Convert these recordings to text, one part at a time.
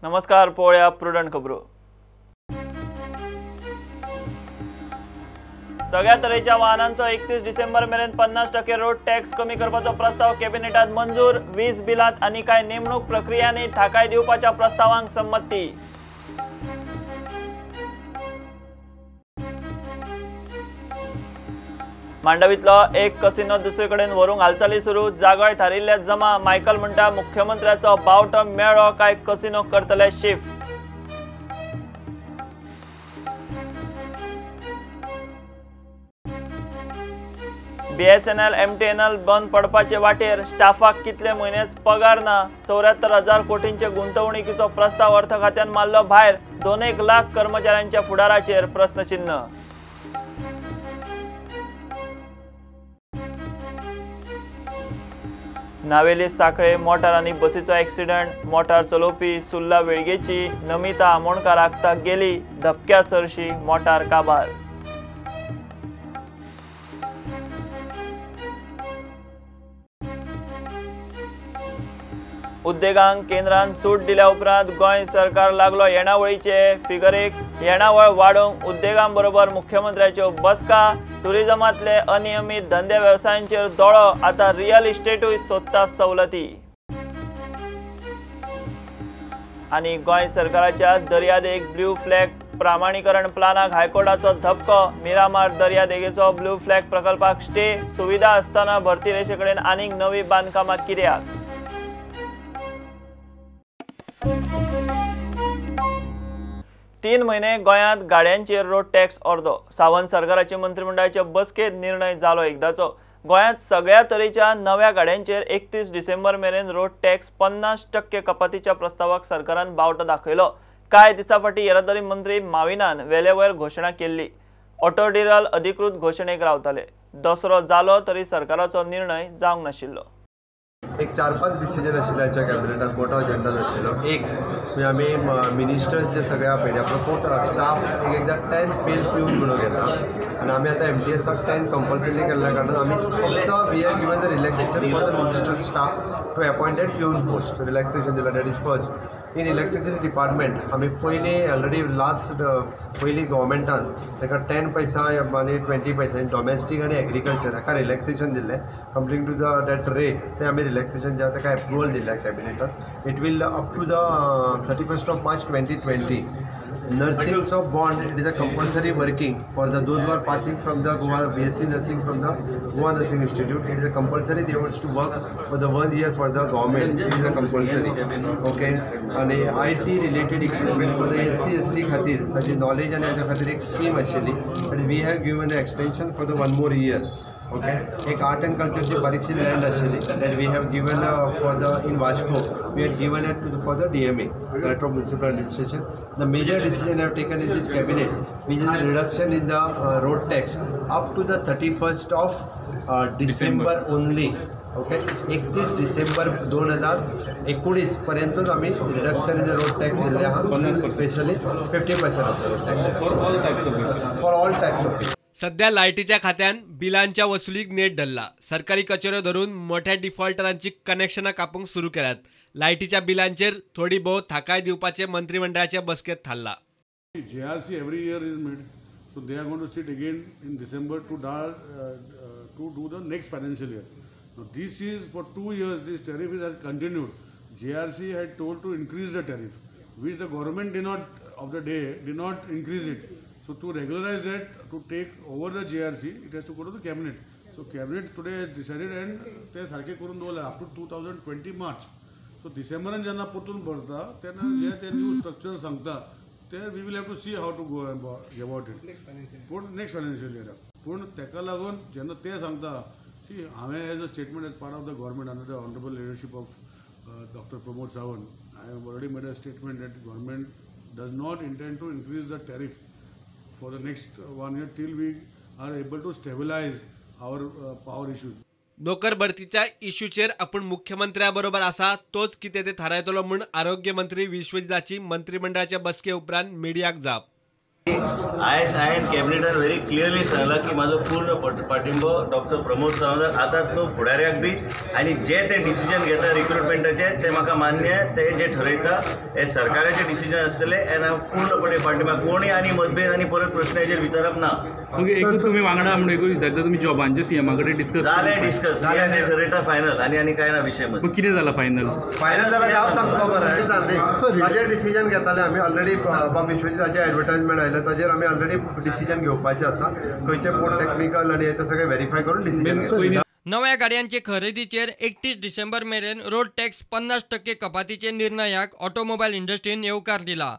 नमस्कार, पळोवया प्रुडंट खबरो. सगळ्या तरेच्या वाहनांचो 31 डिसेंबर मेरेन 50% रोड टॅक्स कमी करपाचो प्रस्ताव कॅबिनेटात मंजूर. वीज बिलात आनी कांय नेमणूक प्रक्रियांनी थाकाय दिवपाच्या प्रस्तावांक संमती. मांडवीतलो एक कसिनो दुसरे कडेन व्हरूंक हालचाली सुरू. जागोय थारिल्ल्या जमा. मायकल म्हणटा मुख्यमंत्र्याचो बावटो मेळ्ळो काय कसिनो करतले शिफ्ट. बीएसएनएल एमटीएनएल बंद पडपाचे वाटेर. स्टाफाक कितले म्हयनेच पगार ना. 74,000 कोटींचे गुंतवणुकीचो प्रस्ताव अर्थ खात्यान मारलो भायर. 2.5 लाख कर्मचाऱ्यांच्या फुडाराचेर प्रस्नचिन्ह. नावेली साखळे मोटार आनी बसीचो एक्सिडंट. मोटार चलोवपी सुर्ला वेळगेची नमिता आमोणकार आगताक गेली. धपक्या सरशी मोटार काबार. उद्देगांक केंद्रान सूट दिल्या उपरांत गोंय सरकार लागलो येणावळीचे फिगरेक. येणावळ वाडोवंक उद्देगां बरोबर मुख्यमंत्र्याच्यो बसका. टुरिझमांतले अनियमीत धंदे वेवसायांचेर दोळो. आतां रियल इस्टेटूय सोदता सवलती. आनी गोंय सरकाराच्या दर्यादेग ब्लू फ्लॅग प्रामाणीकरण प्लानाक हायकोर्टाचो धपको. मिरामार दर्यादेगेचो ब्लू फ्लॅग प्रकल्पाक स्टे. सुविधा आसतना भरती रेशे कडेन आनीक नवी बांदकामां कित्याक? तीन म्हयने गोंयांत गाड्यांचेर रोड टॅक्स अर्दो. सावंत सरकाराचे मंत्रिमंडळाचे बसकेंत निर्णय जालो एकदाचो. गोंयांत सगळ्या तरेच्या नव्या गाड्यांचेर 31 डिसेंबर मेरेन रोड टॅक्स 50% कपातीच्या प्रस्तावाक सरकारान बावटो दाखयलो. कांय दिसां फाटीं येरादारी मंत्री माविनान वेलेवयर घोशणा केल्ली. ऑटो डिरल अधिकृत घोशणेक रावताले. दसरो जालो तरी सरकाराचो निर्णय जावंक नाशिल्लो. एक 4-5 डिसिजन आशिल्ले आमच्या कॅबिनेटात, मोठो एजेंडा आशिल्लो. एक म्हणजे आमी मिनिस्टर्स जे सगळे आपयले आपलो कोर्ट स्टाफ एक एकदां 10 फेल पिवन म्हणून घेता आनी आमी आतां एमटीएसाक 10 कंपल्सरी केल्ल्या कारणान आमी फक्त we are given the relaxation for the minister staff to appointed peon post relaxation दिला. That is first. In electricity department आमी पयलीं ऑलरेडी लास्ट पयलीं गव्हर्मेंटान ताका 10 पैसा आनी 20 पैसा डॉमेस्टीक आनी एग्रीकल्चर हाका रिलॅक्सेशन दिल्लें comparing to the that rate. तें आमी रिलॅक्सेशन जें ताका एप्रुवल दिल्लें कॅबिनेटान. It will up to the 31st of March 2020. नर्सिंगचो bond it is a compulsory working for the those who are passing from the Goa BSc nursing from the Goa nursing institute. It is a compulsory they wants to work for the 1 year for the government. It is a compulsory. Okay. आनी I T related equipment for the SC ST खातीर ताजी knowledge आनी हाज्या खातीर एक scheme आशिल्ली आनी we have given the extension for the 1 more year. Okay. एक आर्ट एंड कल्चरची बारीकशी लँड आशिल्ली that we have given for the in Vasco we had given it to for the DMA director of municipal administration. The major decision have taken in this cabinet which is reduction in the road tax up to the 31st of December only. Okay. 31 December 2019 पर्यंतूच आमी reduction in the road tax दिल्लें आहा. Specially 50% of the road tax for all types of. सध्या लायटीच्या खात्यान बिलांच्या वसुलीक नेट धरला. सरकारी कचेऱ्यो धरून मोठ्या डिफॉल्टरांची कनेक्शनां कापूंक सुरू केल्यात. लायटीच्या बिलांचेर थोडी भोव थाकाय दिवपाचे मंत्रिमंडळाचे बसकेत थारला. JRC every year is made, so they are going to sit again in December to do the next financial year. Now this is for 2 years, this tariff has continued. JRC had told to increase the tariff, which the government did not of the day did not increase it. So to regularize that, to take over the JRC, it has to go to the cabinet. So cabinet today has decided and ते सारखे करून दवरले up to 2020 March. So डिसेंबरान जेन्ना परतून भरता तेन्ना जे ते new structure सांगता ते we will have to see how to go about it. पूण नेक्स्ट फायनान्शियल इयराक. पूण तेका लागून जेन्ना ते सांगता सी हांवें as a statement as part of the government under the honourable leadership of Doctor Pramod Sawant, I have already made a statement that government does not intend to increase the tariff for the next 1 year till we are able to stabilize our power issues. नोकर भरतीच्या इश्यूचेर आपण मुख्यमंत्र्याबरोबर आसा तोच कितें ते थारायतलो म्हूण आरोग्य मंत्री विश्वजिताची मंत्रिमंडळाच्या बसके उपरांत मिडियाक जाप. आयज हांवें कॅबिनेटान व्हेरी क्लियरली सांगलां की म्हाजो पूर्ण पाठिंबो डॉक्टर प्रमोद सावंत आतांच न्हू फुडाऱ्याक बी, आनी जे ते डिसिजन घेता रिक्रुटमेंटाचे ते म्हाका मान्य, ते जे ठरयता हे सरकाराचे डिसिजन आसतले आनी हांव पूर्णपणे पाठिंबो. कोणी आनी मतभेद आनी परत प्रश्नाचेर विचारप ना. ओके, एकूच तुमी वांगडा म्हणून एकूच विचारता, तुमी जॉबांचे सीएमा कडेन डिस्कस जालें? डिस्कस सीएम ठरयता फायनल आनी आनी कांय ना विशय मध्ये. कितें जालां फायनल? फायनल जाल्यार हांव सांगता बरें, ताजेर डिसिजन घेताले आमी ऑलरेडी. बाब विश्वजीताचे एडवर्टायजमेंट आयलें, ताजेर आमी ऑलरेडी डिसिजन घेवपाचें आसा. खंयचे पोर्ट टॅक्निकल आनी ते सगळें वेरीफाय करून डिसिजन. नव्या गाडयांचे खरेदीचेर 31 डिसेंबर मेरेन रोड टॅक्स 50% कपातीचे निर्णयाक ऑटोमोबायल इंडस्ट्रीन येवकार दिला.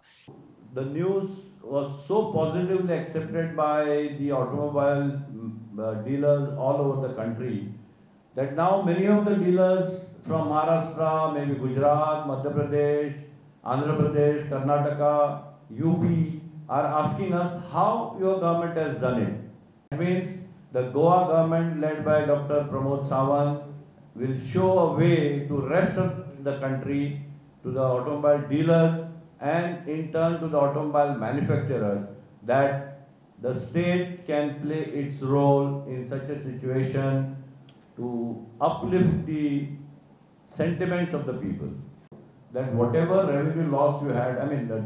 The news was so positively accepted by the automobile dealers all over the country that now many of the dealers from Maharashtra, maybe Gujarat, Madhya Pradesh, Andhra Pradesh, Karnataka, UP are asking us how your government has done it. It means the Goa government led by Dr. Pramod Sawant will show a way to rest of the country, to the automobile dealers and in turn to the automobile manufacturers, that the state can play its role in such a situation to uplift the sentiments of the people. That whatever revenue loss you had, I mean the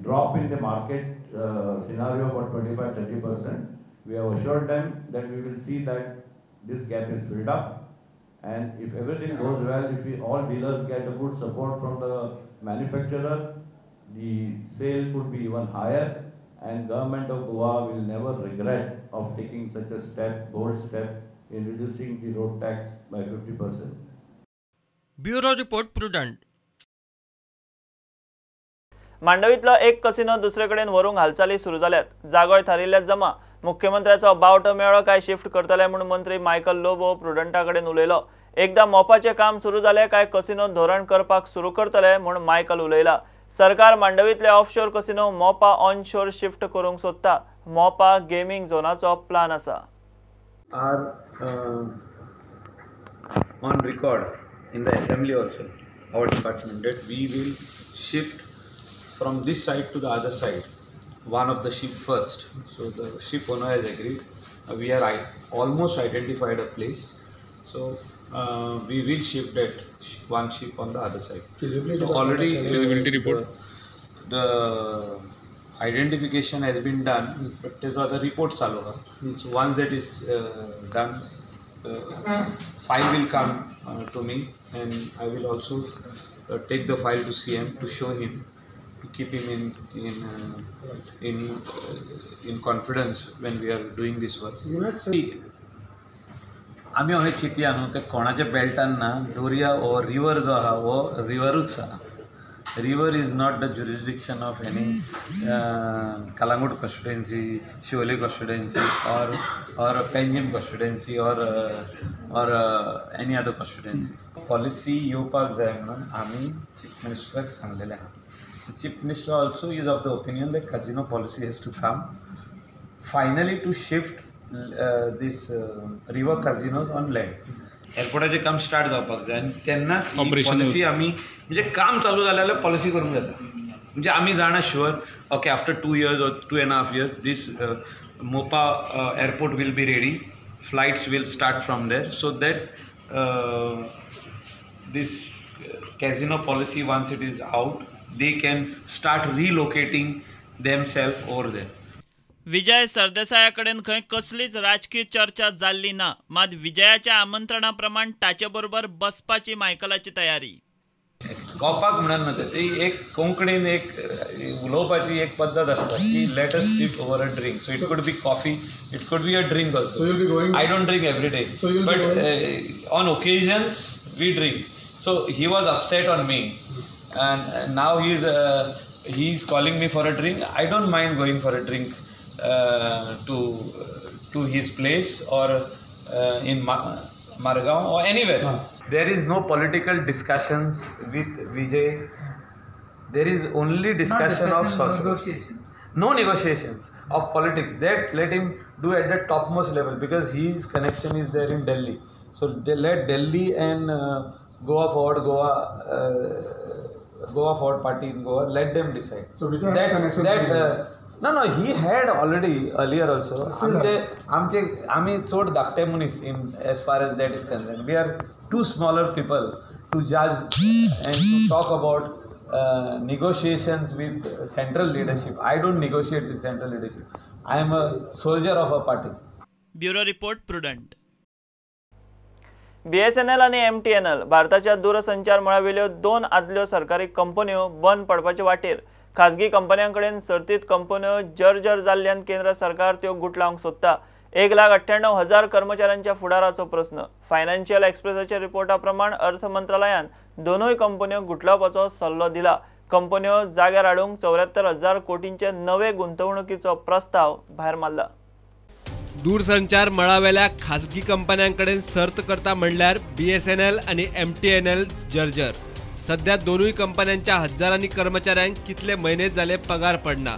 drop in the market scenario about 25-30%, we have assured them that we will see that this gap is filled up, and if everything goes well, if we all dealers get a good support from the manufacturers, the sale could be even higher, and government of Goa will never regret of taking such a step, bold step in reducing the road tax by 50%. Bureau report, Prudent. मांडवीतलो एक casino दुसरे कडेन व्हरूंक हालचाली सुरू जाल्यात. जागोय थारिल्ल्या जमा. मुख्यमंत्र्याचो बावटो मेळ्ळो काय शिफ्ट करतले म्हूण मंत्री मायकल लोबो प्रुडंटा कडेन उलयलो. एकदा मोपाचें काम सुरू जालें काय कसिनो धोरण करपाक सुरू करतले म्हूण मायकल उलयला. सरकार मांडवीतले offshore casino Mopa onshore shift करूंक सोदता. मोपा गेमींग झोनाचो प्लान आसा. Are on record in the assembly also, our department, that we will shift from this side to the other side, one of the ship first. So the ship owner has agreed. We are almost identified a place. So we will shift that one ship on the other side. Feasibility so already feasibility report. The identification has been done, but there's other reports चालू आहा. So once that is done, the file will come to me, and I will also take the file to CM to show him, to keep him in confidence when we are doing this work. You had said आमी अशें चिंतया न्हू, ते कोणाच्या बेल्टान ना, दर्या हो river जो आहा हो रिवरूच आहा. River is not the jurisdiction of any Calangute constituency, Siolim constituency or Panjim constituency or any other constituency. Policy येवपाक जाय म्हणून आमी चीफ मिनिस्टराक सांगलेलें आहा. Chief Minister also is of the opinion that casino policy has to come finally to shift this river casinos on land. एअरपोर्टाचें काम start जावपाक जाय आनी तेन्नाच पॉलिसी आमी म्हणजे काम चालू जालें जाल्यार पॉलिसी करूंक जाता. म्हणजे आमी जाणा sure, okay, after 2 years or 2.5 years this Mopa airport will be ready, flights will start from there, so that this casino policy once it is out, they can start relocating themselves over there. Vijay सरदेसाया कडेन खंय कसलीच राजकीय चर्चा जाल्ली ना, मात विजयाच्या आमंत्रणा प्रमाण ताचे बरोबर बसपाची मायकलाची तयारी. कोपाक म्हणून न्हू, ती एक कोंकणीन एक उलोवपाची एक पद्दत आसता की let us sit over a drink. So it could be coffee, it could be a drink also. I don't drink every day, but on occasions we drink. So he was upset on me and now he is calling me for a drink. I don't mind going for a drink to his place or in Margao or anywhere. There is no political discussions with Vijay. There is only discussion of social negotiations. No negotiations of politics. That let him do at the topmost level, because his connection is there in Delhi. So they let Delhi and Goa Forward, Goa Forward Party in Goa, let them decide. So Vijay has connection. That No no, he had already earlier also. आमचे आमचे आमी चड धाकटे मनीस in as far as that is concern. We are too smaller people to judge and to talk about negotiations with central leadership. I don't negotiate with central leadership. I am a soldier of a party. Bureau report, Prudent. BSNL आनी MTNL भारताच्या दूरसंचार मळावेल्यो दोन आदल्यो सरकारी कंपन्यो बंद पडपाचे वाटेर. खाजगी कंपन्यांकडेन सर्तीत कंपन्यो जर्जर जाल्ल्यान केंद्र सरकार त्यो गुटलावंक सोदता. 1,98,000 कर्मचाऱ्यांच्या फुडाराचो प्रस्न. फायनान्शियल एक्सप्रेसाच्या रिपोर्टा प्रमाण अर्थ मंत्रालयान दोनूय कंपन्यो गुटलावपाचो सल्लो दिला. कंपन्यो जाग्यार हाडूंक 74,000 कोटींचे नवे गुंतवणुकीचो प्रस्ताव भायर मारला. दूरसंचार मळावेल्या खाजगी कंपन्यांकडेन सर्त करता म्हणल्यार BSNL आनी MTNL जर्जर. सध्या दोनूय कंपन्यांच्या हजारांनी कर्मचाऱ्यांक कितले म्हयने जाले पगार पडना.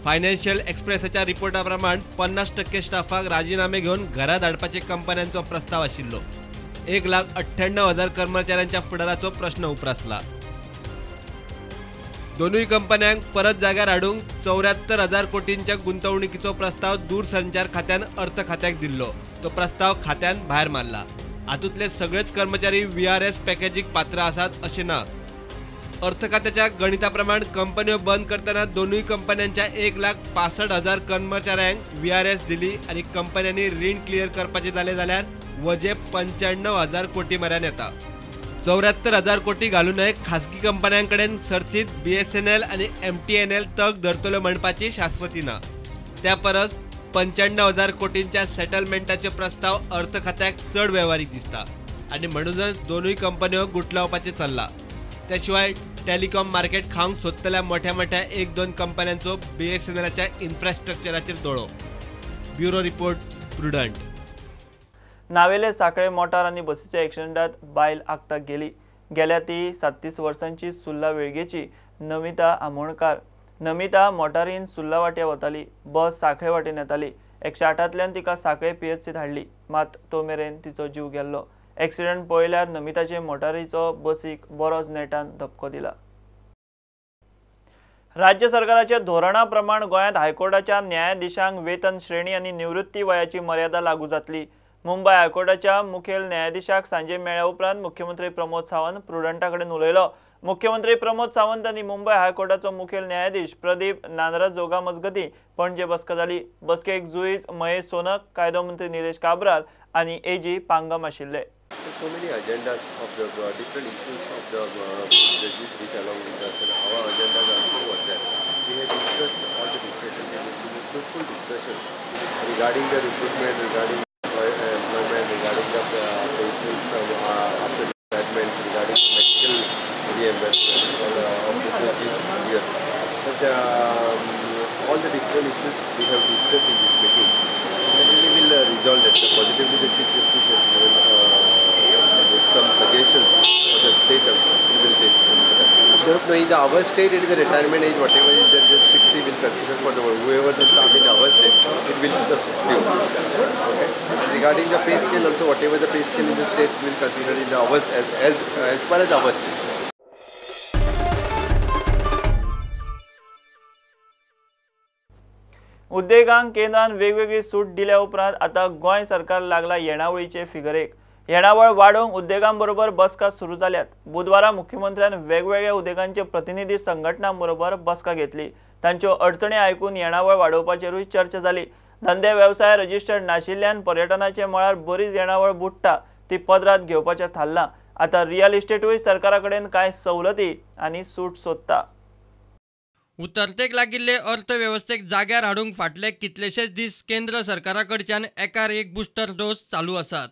फायनान्शियल एक्सप्रेसाच्या रिपोर्टा प्रमाण 50% स्टाफाक राजीनामे घेवन घरा धाडपाचे कंपन्यांचो प्रस्ताव आशिल्लो. 1,98,000 कर्मचाऱ्यांच्या फुडाराचो प्रश्न उप्रासला. दोनूय कंपन्यांक परत जाग्यार हाडूंक 74,000 कोटींच्या गुंतवणुकीचो प्रस्ताव दूरसंचार खात्यान अर्थ खात्याक दिल्लो. तो प्रस्ताव खात्यान भायर मारला. हातूंतले सगळेच कर्मचारी VRS पॅकेजीक पात्र आसात अशें ना. अर्थ खात्याच्या गणिता प्रमाण कंपन्यो बंद करतना दोनूय कंपन्यांच्या 1,65,000 कर्मचाऱ्यांक VRS दिली आनी कंपन्यांनी रीण क्लियर करपाचें जालें जाल्यार वजें 95,000 कोटी मेरेन येता. 74,000 कोटी घालूनय खाजगी कंपन्यांकडेन सर्तीत BSNL आनी MTNL तग धरतल्यो म्हणपाची शाश्वती ना. त्या परस 95,000 कोटींच्या सेटलमेंटाचे प्रस्ताव अर्थ खात्याक चड वेव्हारीक दिसता आनी म्हणूनच दोनूय कंपन्यो गुटलावपाचें चल्लां. त्या शिवाय टेलिकॉम मार्केट खावंक सोदतल्या मोठ्या मोठ्या 1-2 कंपन्यांचो BSNLच्या इन्फ्रास्ट्रक्चराचेर दोळो. Bureau report, Prudent. Navelim Sanquelim motor आनी बसीच्या एक्सिडेंटात बायल आगताक गेली. गेल्या ती 37 वर्सांची सुर्ला वेळगेची नमिता आमोणकार. नमिता मोटारीन सुर्ला वाट्या वताली. बस सांखळे वाटेन येताली. 108तल्यान तिका सांखळे PHCत हाडली, मात तो मेरेन तिचो जीव गेल्लो. एक्सिडेंट पळयल्यार नमिताचे मोटारीचो बसीक बरोच नेटान धपको दिला. राज्य सरकाराच्या धोरणा प्रमाण गोंयांत हायकोर्टाच्या न्यायाधीशांक वेतन श्रेणी आनी निवृत्ती वयाची मर्यादा लागू जातली. मुंबय हायकोर्टाच्या मुखेल न्यायाधीशाक सांजे मेळ्ळ्या उपरांत मुख्यमंत्री प्रमोद सावंत प्रुडंटा कडेन उलयलो. मुख्यमंत्री प्रमोद सावंत आनी मुंबय हायकोर्टाचो मुखेल न्यायाधीश प्रदीप नानराजोगा मजगतीं पणजे बसका जाली. बसकेक जुईज महेश सोनक, कायदो मंत्री निलेश काब्राल आनी AG Pangam आशिल्ले. So many agendas of the different issues of the judges which along with us, and our agendas also was there. We had discussed all the discussion, we had fruitful discussion regarding the recruitment, regarding employment, regarding the pensions after retirement, regarding the medical reimbursement of the judges here. But all the different issues we have discussed in this meeting, and we will resolve that. Positively, the Chief Justice has given some suggestions for the state also. We will take them. No, in the our state, it is the retirement age, whatever is there, just 60 will consider for the whoever the staff in our state, it will be the 60. Okay. Regarding the pay scale also, whatever the pay scale in the states will consider in the ours as far as our state. उद्देगांक केंद्रान वेगवेगळी सूट दिल्या उपरांत आतां गोंय सरकार लागला येणावळीचे फिगरेक. येणावळ वाडोवंक उद्देगांबरोबर बसका सुरू जाल्यात. बुधवारा मुख्यमंत्र्यान वेगवेगळ्या उद्देगांचे प्रतिनिधी संघटनांबरोबर बसका घेतली. तांच्यो अडचणी आयकून येणावळ वाडोवपाचेरूय चर्चा जाली. धंदे वेवसाय रजिस्टर्ड नाशिल्ल्यान पर्यटनाचे मळार बरीच येणावळ बुडटा, ती पदरात घेवपाचें थारलां. आतां रियल इस्टेटूय सरकारा कडेन कांय सवलती आनी सूट सोदता. उतरतेक लागिल्ले अर्थवेवस्थेक जाग्यार हाडूंक फाटले कितलेशेच दीस केंद्र सरकारा कडच्यान एकार एक बुस्टर डोस चालू आसात.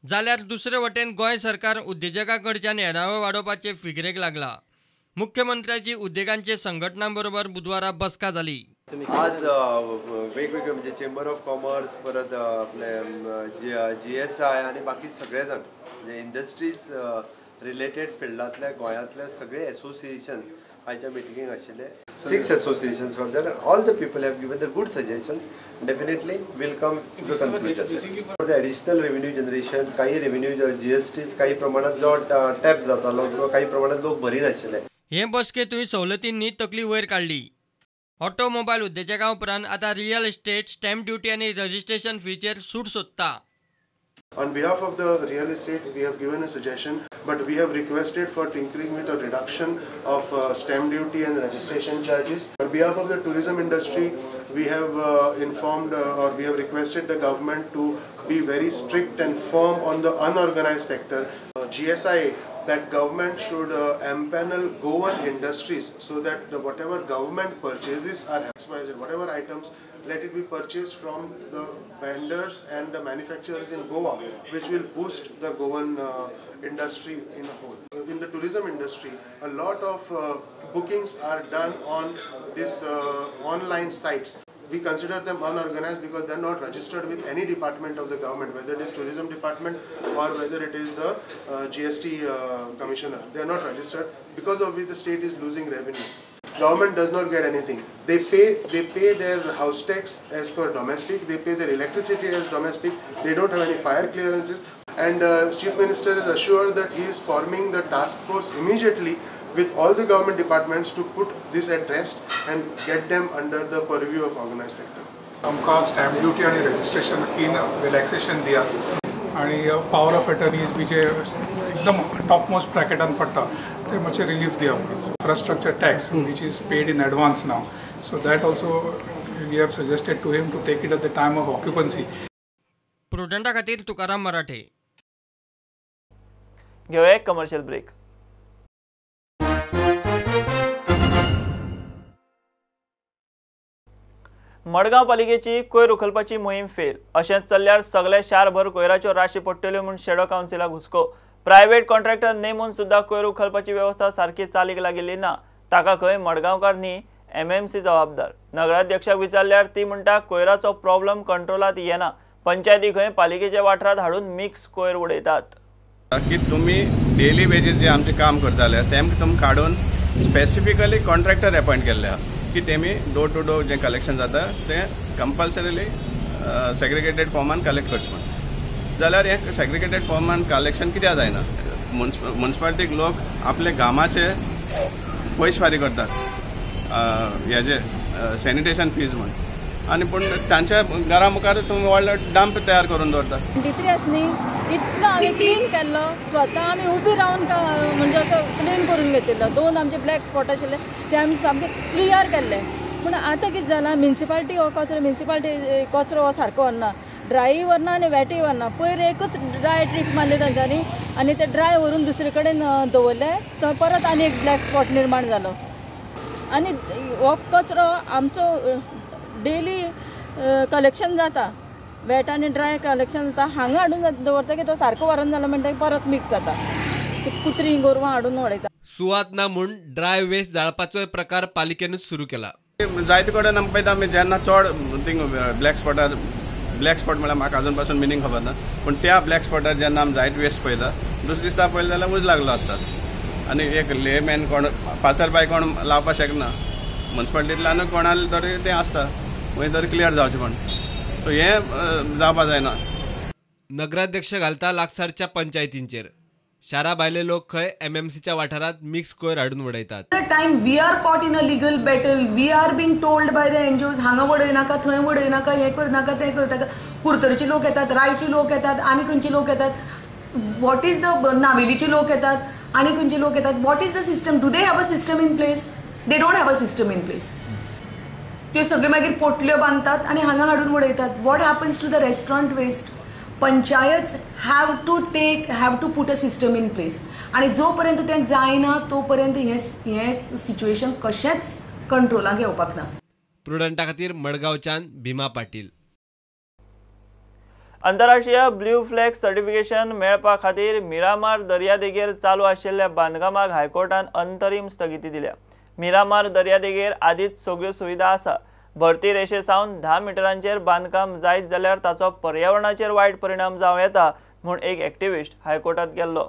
जाल्यार दुसरे वटेन गोंय सरकार उद्देजकां कडच्यान येणावळ वाडोवपाचे फिगरेक लागला. मुख्यमंत्र्याची उद्देगांचे संघटनांबरोबर बुधवारा बसका जाली. आज वेगवेगळे म्हणजे चेंबर ऑफ कॉमर्स, परत आपले GSI आनी बाकी सगळे जाण म्हणजे इंडस्ट्रीज रिलेटेड फिल्डांतल्या गोंयांतले सगळे एसोसिएशन आयच्या मिटिंगेक आशिल्ले. 6 associations were there. All the people have given the good suggestion. Definitely will come to the conclusion. For the additional revenue generation, काही रेव्हेन्यू GSTs काही प्रमाणात जो टॅप जातालो किंवा काही प्रमाणात लोक भरी नाशिल्ले. हे बसकेंतूय सवलतींनी तकली वयर काडली. ऑटोमोबायल उद्देजकां उपरांत आतां रियल इस्टेट स्टॅम्प ड्युटी आनी रजिस्ट्रेशन फीचेर सूट सोदता. On behalf of the real estate, we have given a suggestion, but we have requested for tinkering with a reduction of stamp duty and registration charges. On behalf of the tourism industry, we have informed or we have requested the government to be very strict and firm on the unorganized sector. GSIA, that government should empanel Goan industries so that the whatever government purchases are XYZ, whatever items, let it be purchased from the vendors and the manufacturers in Goa, which will boost the Goan industry in a whole. In the tourism industry, a lot of bookings are done on this online sites. We consider them unorganized because they are not registered with any department of the government, whether it is tourism department or whether it is the GST commissioner. They are not registered, because of which the state is losing revenue. Government does not get anything. They pay their house tax as per domestic, they pay their electricity as domestic, they don't have any fire clearances. And Chief Minister is assured that he is forming the task force immediately with all the government departments to put this at rest and get them under the purview of organized sector. आमकां stamp duty आनी registration फीन relaxation दियात आनी power of एटर्नीज B J एकदम top most ब्रॅकेटान पडटा ते मातशें relief दिया. Infrastructure tax which is paid in advance now, so that also we have suggested to him to take it at the time of occupancy. प्रुडंटा खातीर तुकाराम मराठे. घेवया एक commercial break. Madgaon पालिकेची कोयर उखलपाची मोहीम फेल. अशेंच चल्ल्यार सगळे शारभर कोयराच्यो राशी पडटल्यो म्हूण शेडो कावन्सिलाक हुस्को. प्रायव्हेट कॉन्ट्रॅक्टर नेमून सुद्दां कोयर उखलपाची वेवस्था सारकी चालीक लागिल्ली ना. ताका खंय मडगांवकार न्ही, एमएमसी जबाबदार. नगराध्यक्षाक विचारल्यार ती म्हणटा कोयराचो प्रॉब्लम कंट्रोलात येना. पंचायती खंय पालिकेच्या वाठारांत हाडून मिक्स कोयर उडयतात. की तुमी डेली वेजीस जे आमचें काम करताले तेमकां तुमी काडून स्पेसिफिकली कॉन्ट्रॅक्टर अपॉयंट केल्ले आहा की तेमी डोर टू डोर जें कलेक्शन जाता तें कंपल्सरीली सेग्रिगेटेड फॉर्मान कलेक्ट करचें म्हूण. जाल्यार हें सेग्रिगेटेड फॉर्मान कलेक्शन कित्याक जायना? मुन्सिपालिटीक लोक आपले कामाचे पयशे फारीक करतात हेजे सॅनिटेशन फीज म्हूण, आनी पूण तांच्या घरा मुखार तुमी व्हडलो डंप तयार करून दवरता. 23 आसली इतलो आमी क्लीन केल्लो, स्वता आमी उबी रावन म्हणजे असो क्लीन करून घेतिल्लो. 2 आमचे ब्लॅक स्पॉट आशिल्ले ते आमी सामके क्लियर केल्ले. पूण आतां कितें जालां, म्युनिसिपालिटी हो कचरो, म्युनिसिपालिटी कचरो हो सारको व्हरना, ड्राय व्हरना आनी वेटय व्हरना. पयर एकूच ड्राय ट्रीप मारली तांच्यांनी आनी ते ड्राय व्हरून दुसरे कडेन दवरले, थंय परत आनी एक ब्लॅक स्पॉट निर्माण जालो. आनी हो कचरो आमचो डेली कलेक्शन जाता, वेट आनी ड्राय कलेक्शन जाता. हांगा हाडून दवरता की तो सारको व्हरून जालो म्हणटकीर परत मिक्स जाता. कुत्री गोरवां हाडून उडयता. सुवात ना म्हूण ड्राय वेस्ट जाळपाचोय प्रकार पालिकेनूच सुरू केला. जायते कडेन आमी पळयता, आमी जेन्ना चड थिंग ब्लॅक स्पॉटार, ब्लॅक स्पॉट म्हळ्यार म्हाका अजून पासून मिनींग खबर ना, पूण त्या ब्लॅक स्पॉटार जेन्ना आमी जायत वेस्ट पळयता दुसरे दिसा पळयलें जाल्यार उज लागलो आसता आनी एक लेमॅन कोण पासर बाय कोण लावपाक शकना. मुन्सिपालिटींतल्यानूय कोणाले तरी तें आसता मागीर तरी क्लियर जावचें म्हण, सो हें जावपा जायना. नगराध्यक्ष घालता लागसारच्या पंचायतींचेर. शारा भायले लोक खंय एमएमसीच्या वाठारांत मिक्स कोयर हाडून उडयतात. Time we are caught in a legal battle, we are being told by the NGOs हांगा उडयनाका, थंय उडयनाका, हें करनाका, तें करनाका. कुरतरचे लोक येतात, रायचे लोक येतात, आनी खंयचे लोक येतात, what is the नावेलीचे लोक येतात, आनी खंयचे लोक येतात. What is the system? Do they have a system in place? They don't have a system in place. त्यो सगळ्यो मागीर पोटल्यो बांदतात आनी हांगा हाडून उडयतात. What happens to the restaurant waste? Panchayats have to put a system in place. आनी जो पर्यंत तें जायना तो पर्यंत हें सिच्युएशन कशेंच कंट्रोलाक येवपाक ना. प्रुडंटा खातीर मडगांवच्यान भीमा पाटील. आंतरराष्ट्रीय ब्लू फ्लॅग सर्टिफिकेशन मेळपा खातीर मिरामार दर्यादेगेर चालू आशिल्ल्या बांदकामाक हायकोर्टान अंतरीम स्थगिती दिल्या. मिरामार दर्यादेगेर आदींच सगळ्यो सुविधा आसा. भरती रेशे सावन 10 मिटरांचेर बांदकाम जायत जाल्यार ताचो पर्यावरणाचेर वायट परिणाम जावं येता म्हूण एक एक्टिविस्ट हायकोर्टात गेल्लो.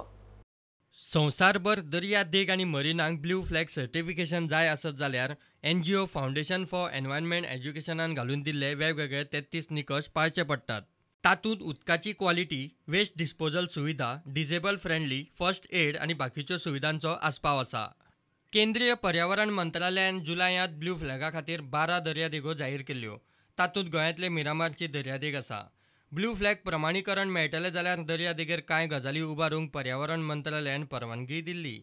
संवसारभर दर्यादेग आनी मरिनांक ब्लू फ्लॅग सर्टिफिकेशन जाय आसत जाल्यार एनजीओ फावंडेशन फॉर एनवायरमेंट एज्युकेशनान घालून दिल्ले वेगवेगळे 33 निकश पाळचे पडटात. तातूंत उदकाची क्वॉलिटी, वेस्ट डिस्पोजल सुविधा, डिजेबल फ्रेंडली, फर्स्ट एड आनी बाकीच्यो सुविधांचो आस्पाव आसा. केंद्रीय पर्यावरण मंत्रालयान जुलयांत ब्लू फ्लॅगा खातीर 12 दर्यादेगो जाहीर केल्ल्यो. तातूंत गोंयांतले मिरामारची दर्यादेग आसा. ब्लू फ्लॅग प्रमाणीकरण मेळटलें जाल्यार दर्यादेगेर कांय गजाली उबारूंक पर्यावरण मंत्रालयान परवानगी दिल्ली.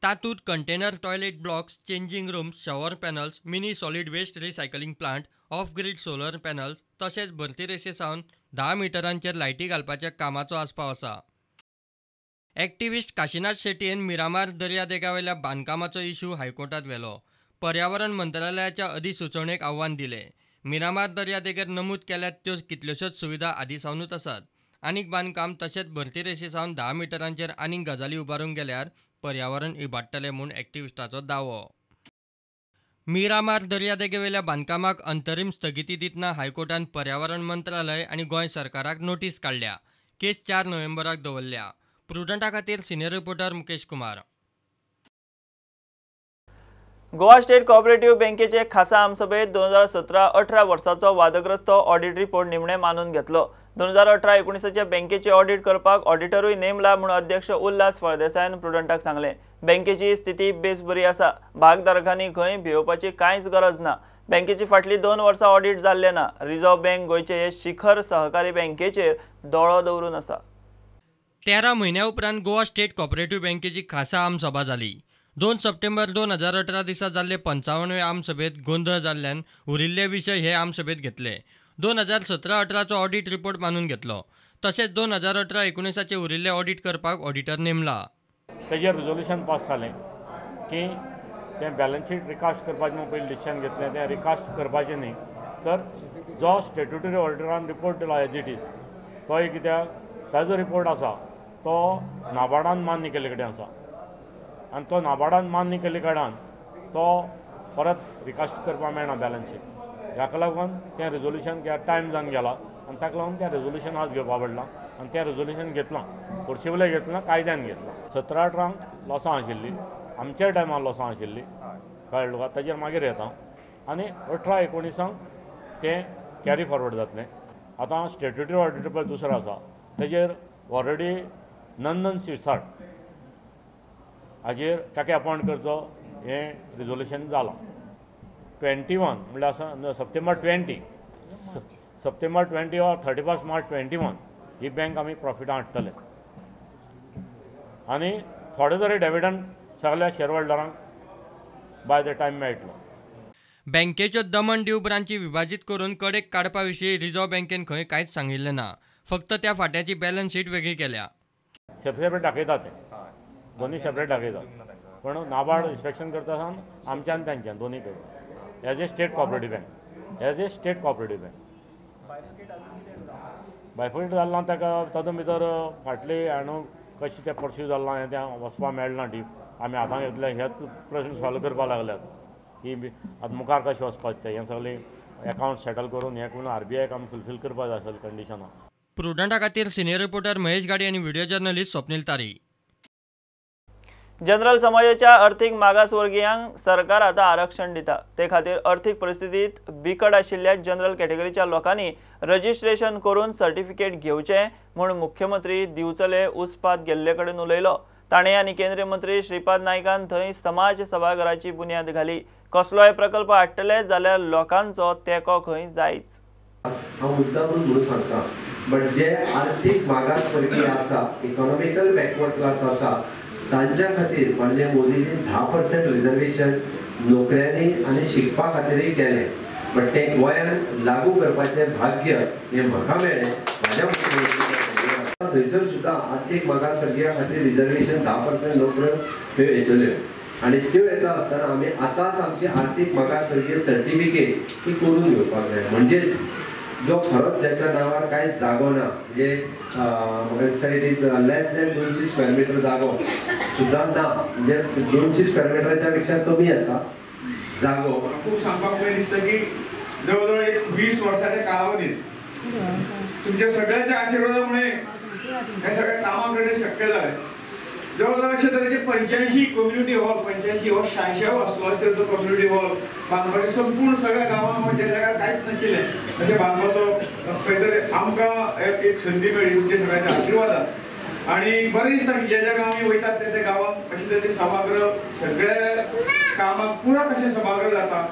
तातूंत container toilet blocks, changing rooms, shower panels, mini solid waste recycling plant, off grid solar panels तशेंच भरती रेशे सावन 10 मिटरांचेर लायटी घालपाच्या कामाचो आस्पाव आसा. एक्टिविस्ट काशीनाथ शेट्टीन मिरामार दर्यादेगावेल्या बांदकामाचो इशू हायकोर्टांत व्हेलो. पर्यावरण मंत्रालयाच्या अधिसुचोवणेक आव्हान दिलें. मिरामार दर्यादेगेर नमूद केल्यात त्यो कितल्योश्योच सुविधा आदीं सावनूच आसात. आनीक बांदकाम तशेंच भरती रेशे सावन 10 मिटरांचेर आनीक गजाली उबारूंक गेल्यार पर्यावरण इबाडटलें म्हूण एक्टिविस्टाचो दावो. मिरामार दर्यादेगेवेल्या बांदकामाक अंतरीम स्थगिती दितना हायकोर्टान पर्यावरण मंत्रालय आनी गोंय सरकाराक नोटीस काडल्या. केस 4 नोव्हेंबराक दवरल्या. प्रुडंटा खातीर senior reporter Mukesh Kumar. Goa state cooperative बँकेचे खासा आमसभेत 2017-18 वर्साचो वादग्रस्त ऑडिट रिपोर्ट निमणे मानून घेतलो. 2018-19 बँकेचे ऑडिट करपाक ऑडिटरूय नेमला म्हूण अध्यक्ष उल्हास फळदेसायान प्रुडंटाक सांगलें. बँकेची स्थिती बेस बरी आसा. भागधारकांनी खंय भियोवपाची कांयच गरज ना. बँकेची फाटली 2 वर्सां ऑडिट जाल्लें ना. रिझर्व्ह बँक गोंयचे हे शिखर सहकारी बँकेचेर दोळो दवरून आसा. 13 म्हयन्या उपरांत गोवा स्टेट कॉपरेटिव्ह बँकेची खासा आमसभा जाली. 2 सप्टेंबर 2018 दिसा जाल्ले 55वे आमसभेत गोंदळ जाल्ल्यान उरिल्ले विशय हे आमसभेत घेतले. 2017-18चो ऑडिट रिपोर्ट मानून घेतलो. तशेंच 2018-19 उरिल्ले ऑडिट करपाक ऑडिटर नेमला. तेजेर रिजोल्युशन पास जालें की तें बॅलन्स शीट रिकास्ट करपाचें म्हूण पयलीं डिसिजन घेतलें. तें रिकास्ट करपाचें न्ही तर जो स्टेट्युटरी ऑडिटरान रिपोर्ट दिला एज it is तोय कित्याक ताजो रिपोर्ट आसा तो नाबार्डान मान्य केल्ले कडेन आसा आनी तो नाबार्डान मान्य केल्ले कारणान तो परत रिकास्ट करपाक मेळना बॅलन्स शीट. हाका लागून तें रेजोल्युशन टायम जावन गेला आनी ताका लागून तें रेजोल्युशन आज घेवपा पडलां आनी तें रेजोल्युशन घेतलां, फोर्सिबलय घेतलां, कायद्यान घेतलां. 17-18 लॉसां आशिल्ली, आमच्या टायमार लॉसां आशिल्ली, कळ्ळें तुका, ताजेर मागीर येता. आनी 18-19 तें कॅरी फॉरवर्ड जातलें. आतां स्टेट्युटरी ऑडिटर पळय दुसरो आसा तेजेर ऑलरेडी नंदन सिरसाट हाजेर ताका अपॉयंट करचो हें रिजोल्युशन जालां. 21 म्हणल्यार आसा सप्टेंबर 20, सप्टेंबर 20 ऑर 31 मार्च 21 ही बँक आमी प्रॉफिटां हाडटले आनी थोडे तरी डेविडंड सगळ्या शेअर होल्डरांक बाय the time मेळटलो. बँकेच्यो दमण दीव ब्रांची विभाजीत करून कडेक काडपा विशीं रिझर्व्ह बँकेन खंय कांयच सांगिल्लें ना. फक्त त्या फांट्याची बॅलन्स शीट वेगळी केल्या. सेपरेट दाखयता ते दोन्ही सेपरेट दाखयता, पण नाबार्ड इन्स्पेक्शन करता सावन आमच्यान तांच्यान दोन्ही करून as a state cooperative bank, as a state cooperative bank bifurcate जाल्लां ताका तातूंत भितर फाटले हाणू कशें तें पर्स्यू जाल्लां हें तें वचपाक मेळना डीप. आमी आतां घेतले हेच प्रश्न सॉल्व करपाक लागल्यात की आतां मुखार कशें वचपाचें तें हें सगळें एकावंट सेटल करून हें करून आरबीआयक आमी फुलफील करपाक जाय आसलें कंडिशनां. प्रुडंटा खातीर सिनियर रिपोर्टर महेश गाडी आनी video journalist Swapnil Tari. General समाजाच्या अर्थीक मागासवर्गीयांक सरकार आतां आरक्षण दिता. ते खातीर अर्थीक परिस्थितीत बिकट आशिल्ल्या जनरल कॅटेगरीच्या लोकांनी रजिस्ट्रेशन करून सर्टिफिकेट घेवचें म्हूण मुख्यमंत्री दिवचले उस्पात गेल्ले कडेन उलयलो. ताणें आनी केंद्रीय मंत्री श्रीपाद नायकान थंय समाज सभाघराची बुन्याद घाली. कसलोय प्रकल्प हाडटले जाल्यार लोकांचो तेंको खंय जायच. हांव मुद्दाम म्हणून सांगता, बट जे आर्थीक मागासवर्गीय आसा, इकॉनॉमिकल बॅकवर्ड क्लास आसा, तांच्या खातीर माननीय मोदींनी 10% रिजर्वेशन नोकऱ्यांनी आनी शिकपा खातीरय केलें, बट तें गोंयांत लागू करपाचें भाग्य हें म्हाका मेळ्ळें. म्हाज्या मुख्यमंत्री थंयसर सुद्दां आर्थीक मागासवर्गीया खातीर रिजर्वेशन 10% नोकऱ्यो ह्यो येतल्यो आनी त्यो येता आसतना आमी आतांच आमची आर्थीक मागासवर्गीय सर्टिफिकेट ही करून घेवपाक जाय. म्हणजेच जो खरोच ज्याच्या नांवार कांय जागो ना, म्हणजे म्हाका दिसता it is less than 200 square metre जागो सुद्दां ना, म्हणजे 200 स्क्वेअर मिटराच्या पेक्षा कमी आसा जागो. खूब सांगपाक पळय दिसता की जवळ जवळ एक 20 वर्साच्या कालावधीत तुमच्या सगळ्यांच्या आशीर्वादामुळे हे सगळ्या कामां करणे शक्य जालें. जवळ जवळ अशे तरेचे 85 कम्युनिटी हॉल, 85 हो 86 आसलो अशे तरेचो कम्युनिटी हॉल बांदपाचें संपूर्ण सगळ्या गांवांत ज्या जाग्यार कांयच नाशिल्लें अशें बांदपाचो खंय तरी आमकां एक संदी मेळ्ळी तुमच्या सगळ्यांच्या आशिर्वादान. आनी बरें दिसता की ज्या ज्या गांवांनी वयतात त्या त्या गांवांत अशे तरेचे सभागृह सगळ्या कामाक पुरक अशें सभागृह जाता.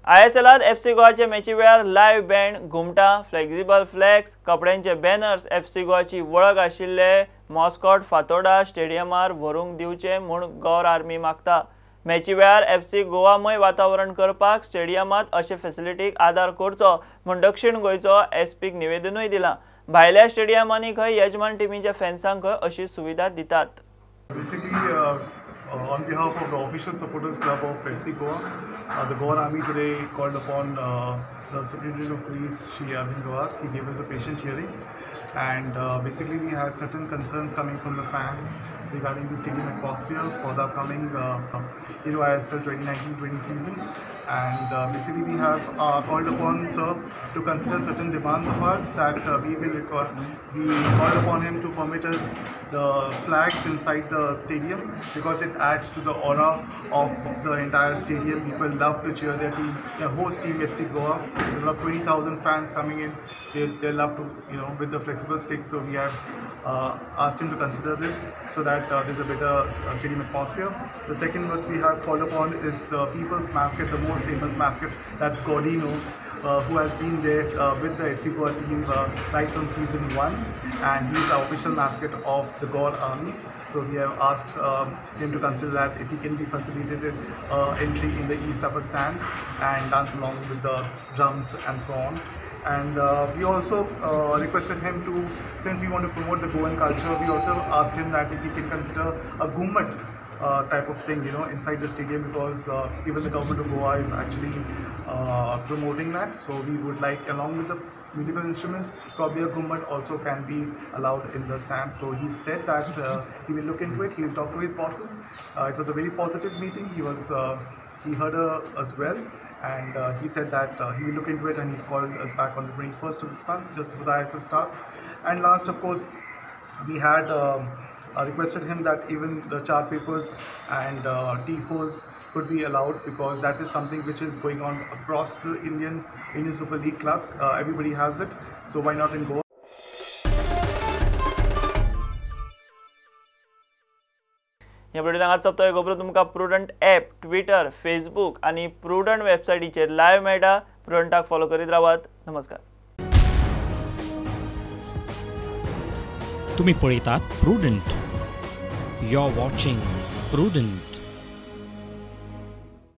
आयएसएलांत एफसी गोवाचे मॅची वेळार लायव्ह बँड, घुमटां, फ्लेक्झिबल फ्लॅक्स, कपड्यांचे बॅनर्स एफसी गोवाची वळख आशिल्ले मॉस्कॉट फातोर्डा स्टेडियमार व्हरूंक दिवचे म्हूण गौर आर्मी मागता. मॅची वेळार एफसी गोवामय वातावरण करपाक स्टेडियमांत अशे फॅसिलिटीक आदार करचो म्हूण दक्षिण गोंयचो एसपीक निवेदनूय दिलां. भायल्या स्टेडियमांनी खंय येजमान टिमीच्या फॅन्सांक खंय अशी सुविधा दितात. On behalf of the official supporters club of FC Goa, the Goa Army today called upon the Superintendent of Police, Shri Arvind Gawas. He gave us a patient hearing, and basically we had certain concerns coming from the fans regarding the stadium atmosphere for the upcoming Hero ISL 2019-20 season. And basically we have called upon sir to consider certain demands of us that we called upon him to permit us the flags inside the stadium because it adds to the aura of the entire stadium. People love to cheer their team, their host team FC Goa. There are 20,000 fans coming in. They love to, you know, with the flexible sticks. So we have asked him to consider this so that there's a better stadium atmosphere. The second what we have called upon is the people's mascot, the most famous mascot, that's Gordino, who has been there with the FC Goa team right from season 1, and he's the official mascot of the Goa Army. So we have asked him to consider that if he can be facilitated entry in the East Upper Stand and dance along with the drums and so on. And we also requested him to, since we want to promote the Goan culture, we also asked him that if he can consider a Ghumat type of thing, you know, inside the stadium, because even the government of Goa is actually promoting that. So we would like, along with the musical instruments, probably a Ghumat also can be allowed in the stand. So he said that he will look into it, he will talk to his bosses. It was a very positive meeting. He heard us well, and he said that he will look into it, and he's called us back on the 21st of this month, just before the ISL starts. And last, of course, we had requested him that even the chart papers and T4s could be allowed, because that is something which is going on across the Indian Super League clubs. Everybody has it, so why not in Goa? ह्या बुलेटिनाक हांगा सोंपता. खबरो तुमकां prudent app, Twitter, Facebook आनी prudent वेबसायटीचेर live मेळटा. प्रुडंटाक follow करीत रावात. नमस्कार. तुम्ही पळयतात Prudent. You are watching Prudent.